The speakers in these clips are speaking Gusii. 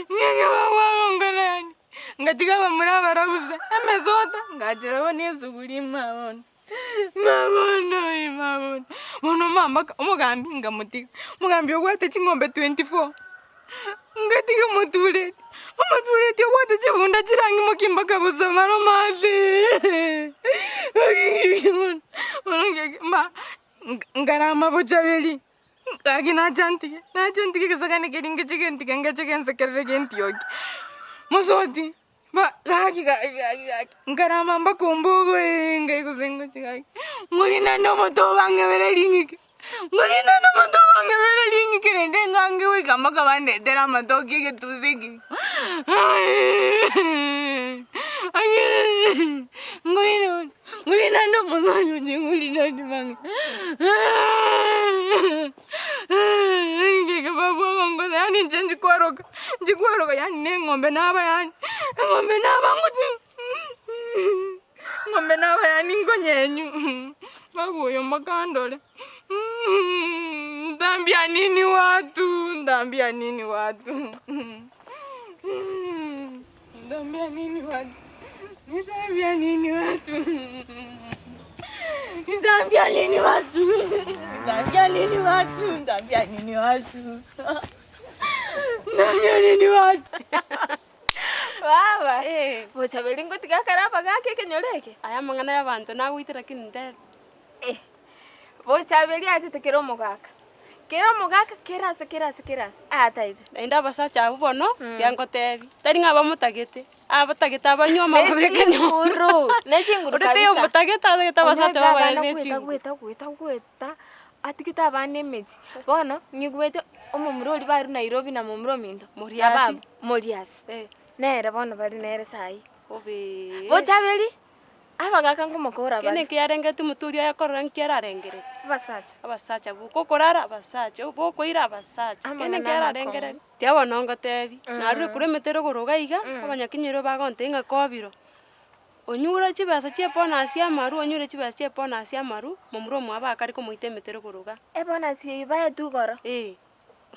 Ng'ake babwagongora yaani, ngatiga abamura abarabusa, emesota, ngachera bono esuguri ime bono, ime bono ime bono. Bono mama omogambi nkamotiga, omogambi obwate ching'ombe 24, ngatiga omotureti, omotureti obwate chibunda chirang'imokie mpaka bosa mare amache bono ma nkarama bochaberi. Gaki nacha ntige, nacha ntige egesagane keria ngeche gentige ngeche gensekerere gentioki. Mosoti, ba gaki gaki gaki gaki, nkarama mpaka ombogo ee ngai gose ngochi gaki, ng'ori naende omote obang'ebere ring'ike, ng'ori naende omote obang'ebere ring'ike rende ng'ange goika mpaka bandetere amatoke egetusa eke ng'ori naende. Ng'orinane omong'ina oye ng'orinane mang'ina ngeke babua gongora yaani inche nchikwaroka nchikwaroka yaani na eng'ombe naba yaani eng'ombe naba ngochi eng'ombe naba yaani nkonyenywa babu oyo mpaka andore ntambia nini watu ntambia nini watu Nitaambia nini watu? Nitaambia nini watu? Nitaambia nini watu? Nitaambia nini watu? Nitaambia nini watu? Nitaambia nini watu? Baba, Eh. bochaberi ngotiga akare abagaka ekenyoro eke? Aya amang'ana y'abanto nagoitera lakini nde. Eh, bochaberi aetete kera omogaka. Kera omogaka, kera ase, kera ase, kera ase, ataete. Naende abasacha abwo bono, tiga nkotebi, tari ng'a abamotagete, abatagete abanywe amababeke nyomba. Nechinguru, nechinguru Ore taiyo kabisa. omotagete atagete abasacha Onye babaye abana ne gweta chinguru. gweta gweta gweta, atigete abana emechie. Bono, nyigwete omomura oria barwa Nairobi na momura ominto, na Moriasi. baba, Moriasi. Eh. Nere bono bare nere saii. Obee. Bochaberi, Abagaaka nkomokora Kende bare. nkiarengeretie omotwe oria oye korora nki ararengererie. Abasacha. Abasacha boka okorara abasacha, bokoira abasacha, kende Amang'ana nki amakong'u. ararengererie. Tiga bono ngotebi, narure korwa emete rogoro iga iga, abanyakenyoro bagontebia ng'a kobiro, onyure chibesa chia ebonus ya amarwa, onyure chibesa chia ebonus ya amarwa, momura omwabo akare komoita emete rogoro iga. Ebonus eyio baetwe igoro. Eh,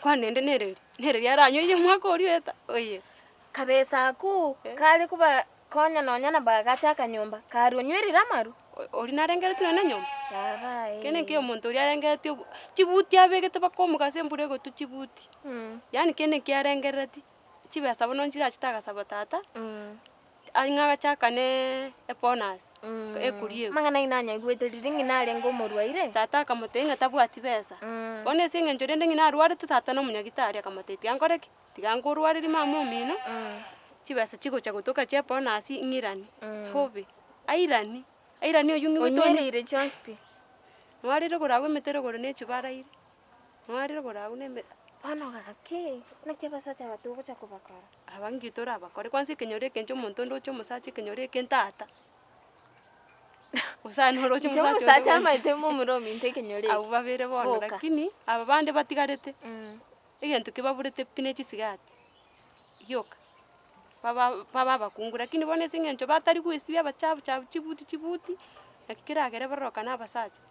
kwani naende nereri, nereri aranywe eyio omwaka oria oeta, oye. Kabesa akwo kare koba Konya nonya na bagacha akanyomba, karia onywerire amaru. Oria narengereretie nonya na enyomba. Baba ee. Kende nki omonto oria arengereretie obo chibuti abegete mpaka omogaso embura egotwa chibuti. Yaani kende nki arengereretie, chibesa bono nchirachete agasaba tata, ang'e agache akane ebonus, ekoriegwa. Amang'ana ayio nanyaigwete riria ng'ina arenge omorwaire. Tata akamotebia ng'a tabwati besa. Bono ase eng'encho rende ng'ina arwarete tata na omonyagitari akamotebia tiga nkore ki? Tiga nkorwarerie mama omino, chibesa chigocha gotoka chia bonus ng'iranie, hobe, airanie, airanie oywo ng'igwete onye. Onywereire chionsi pi. Mwarire korwa agwo emete rogoro ne echubara ere, mwarire korwa agwo na eme. Bono gaki, naki abasacha aba togocha kobakora? Aba nki torabakore, kwanza ekenyoro eke inche omonto onde oche omosacha ekenyoro eke ntata, gose aye noroche Inche omosacha onde omosacha bwensi. amaete momura ominto ekenyoro eke. Abwo babere bono Boka. lakini, aba bande batigarete. Egento kebaburete pi ne chisigati, gioka, baba babe abakungu lakini bono ase eng'encho batari goesibia abachafu chafu chibuti chibuti, naki keragere barorokane abasacha.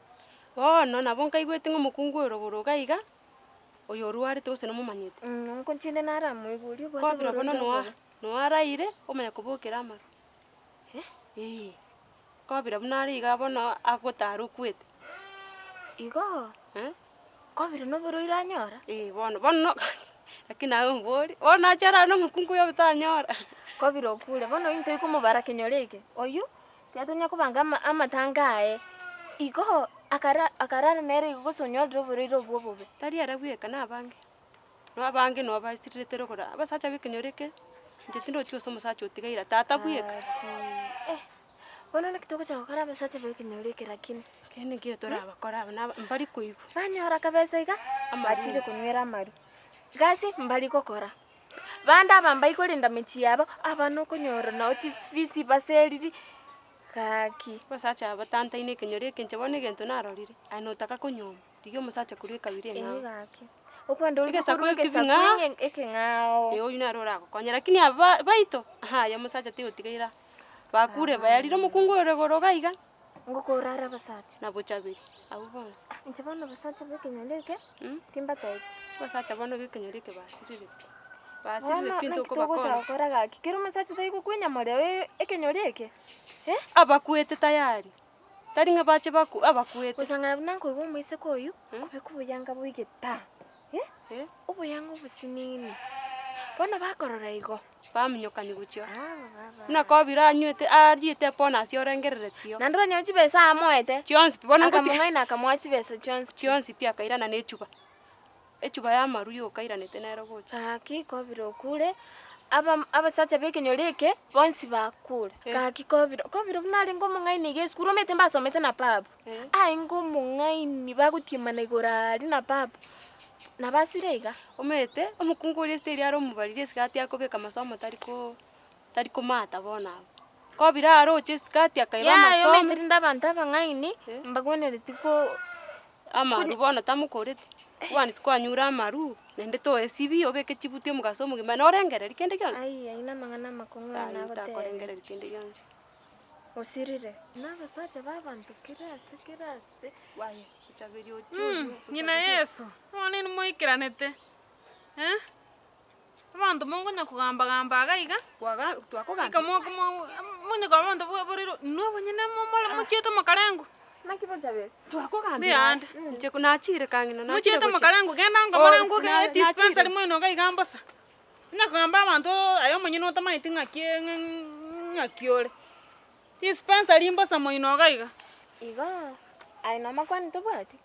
Bono nabo nkaigwete ng'a omokungu oyo rogoro iga iga, oyo orwarete gose nomomanyete. Nkochinde naramoigwe oria obwate Kobira bono oborwaire noa obobe. noaraire, omanye kobokera amarwa, eh, kobira buna are iga bono agotara okwete. Igo? Eh. Kobire noborwaire anyora. Eh bono bono lakini naye ombori, bono nache arare na omokungu oyo tanyora. Kobire okure, bono intwe toikomobara kenyoro eke, oyio tiga tonya kobanga ama amatanga aye, igo akara akarara nere igo gose onyorire oborwaire obwo obobe. Tari ere bweka na abange, na abange nabo basirete rogoro, abasacha ba ekenyoro eke, inche tindochi gose omosacha otigaire tata bweka. Gaki eh. Bono naki togocha gokora abasacha b'ekenyoro eke lakini? Kende nkeiyo torabakore aba naba mbari koigwa. Banyora kabesa iga, Amarwa. bachire konywera amarwa. Gasi mbari gokora. Bande aba mbai korenda mechie yabo, abana okonyora nao chisifisi baseriri, gaki. Abasacha aba batantaine ekenyoro eke inche bono egento narorire, aye notaka konyuoma, rigia omosacha korwa ekabira Ee eng'ao. gaki. Okwenda oria Egesaku korwa eke egesaku bing'ao. enge ekeng'ao. Ee oyio nere oragokonye, lakini aba ba baito, aye omosacha tigotigaire aa. Bakure bayarire omokungu ore igoro iga iga. Ngokora are abasacha. Na bochaberi, abwo bonsi. Inche bono abasacha b'ekenyoro eke, timbatebeti. Abasacha bono b'ekenyoro eke basirire pi. Basirire Bono pi naki ntokobakonya. togocha gokora gaki? Kera omosacha tari gokwenya moreo ekenyoro eke? Eh? Abakwete tayari, tari ng'a bache baku abakwete. Gosang'ana buna nkoigwa omoiseke oyio, kobeka oboyanga bwa egetaa, eh? Eh? Oboyanga obosinini. Bono bakorora igo. Baminyokani gochia. Aba baba. Buna kobire anywete ariete ebonus orengereretio. Naende oranyore chibesa amoete. Chionsi pi bono ngotiga. Akamong'aina akamoa chibesa chionsi pi. Chionsi pi akairana na echuba. Echuba y'amaru yoka airanete nero gocha. Gaki kobire okure, aba abasacha b'ekenyoro eke bonsi bakure. Gaki kobire, kobire buna arenge omong'aini iga esukuru omanyete mbasomete na babu, arenge omong'aini bagotiemana igoro aria na babu, nabo asire iga. Omanyete, omokungu oria esiteri are omobariri esikati akobeka masomo tari ko tari komata bono abwo. Kobire aroche esikati akaiba Yaya amasomo. omanyete rende abanto abang'aini, mbagwenereti ko. Amaru bono tamokoreti, kwansi kwanyure amaru, naende toesibi obeke chibuti omogaso omogima norengereri kende gionsi. Ai, ayio namang'ana amakong'u aye Ayio nagotebia. takorengereri kende gionsi. Osirire. Na abasacha b'abanto kera ase kera ase. Aye, ochaberia ochia oyio, Ng'ina Yeso, bono inwe moikeranete, eh? Abanto mokonya kogamba gamba iga iga, Twakogambia. monya koba abanto borero inwe abanyene momore mochiete mokarengwa. Naki bochaberi? Twakogambia. Mbuya ande. Inche nachire kang'ina nachire Mochiete gochia. mokarengwa genda ango morengwe Oh, oge dispensary nachire. moino iga iga mbosa. Onya kogamba abanto aye omonyene otamaeti ng'aki ng'aki ore. Dispensary mbosa moino iga iga. Igo, aye nomakwani tobwati?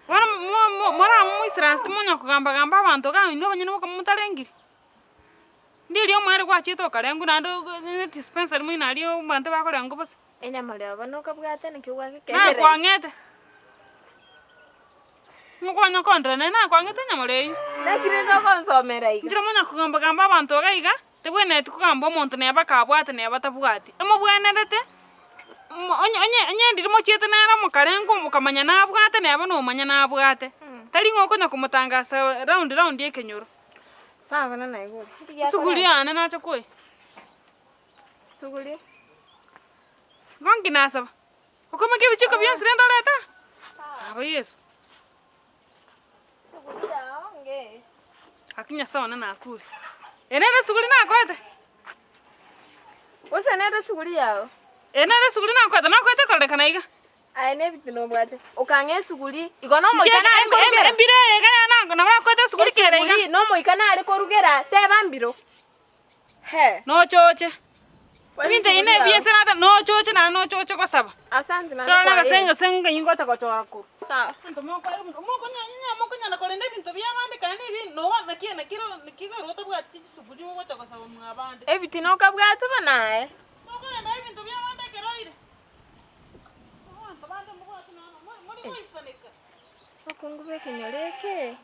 Bono moramoisaransete timonya kogamba gamba abanto iga inwe abanyene boka motarengiri. Ndiria omwere gwachiete okarengwa naende dispensary moino aria abanto bakorengwa bosa. Enyama ria bono okabwate naki ogwakekerera. Nakwang'ete, ngokonya kondera naende nakwang'ete enyama ria eywo. Naki rende ogonsomera iga? Inche monya kogamba gamba abanto iga iga, tebwenereti kogamba omonto neba kabwate neba tabwati, emobwenerete mo onye onye onye ndiri mochiete nere omokarengo mokamanya nabwate neba nomanya nabwate, tari ng'a okonya komotangasa round round ekenyoro. Sawa bono naigure. Esuguri yane nacha koyia. Suguri. Igo nki nasaba, okoimokia ebichiko bionsi rende orete aa? Aba Yeso. Suguri yao ngeye. Gaki Nyasae one nakure. Ere nere esuguri nakoete? Gose nere esuguri yao? Ere nere esuguri nakoete, nakoete kororekana iga? Aye nebitina obwate, okang'a esuguri, igo nomoika Inche nare korugera. embiro eye iga nere nabo nakoete esuguri kere iga. Esuguri nomoika nare korugera, teba mbiro. He. Nochoche. Ebinto ebi nebi ense nata nochoche naende nochoche gosaba. Asante naende Chora kwa gose heri. gose ng'ai ngocha gochora korwa. Sawa. Abanto mokore mokonyanya mokonyara korenda ebinto bia abande kare nebi noba naki naki naki kero otabwati chisuguri ogocha gosaba mwa abande. Ebitina okabwate bono aye. Mokorenda ebinto bia abande ekero oire. Abanto bande mbabwati nonya more goisaneka. Abakungu b'ekenyoro eke.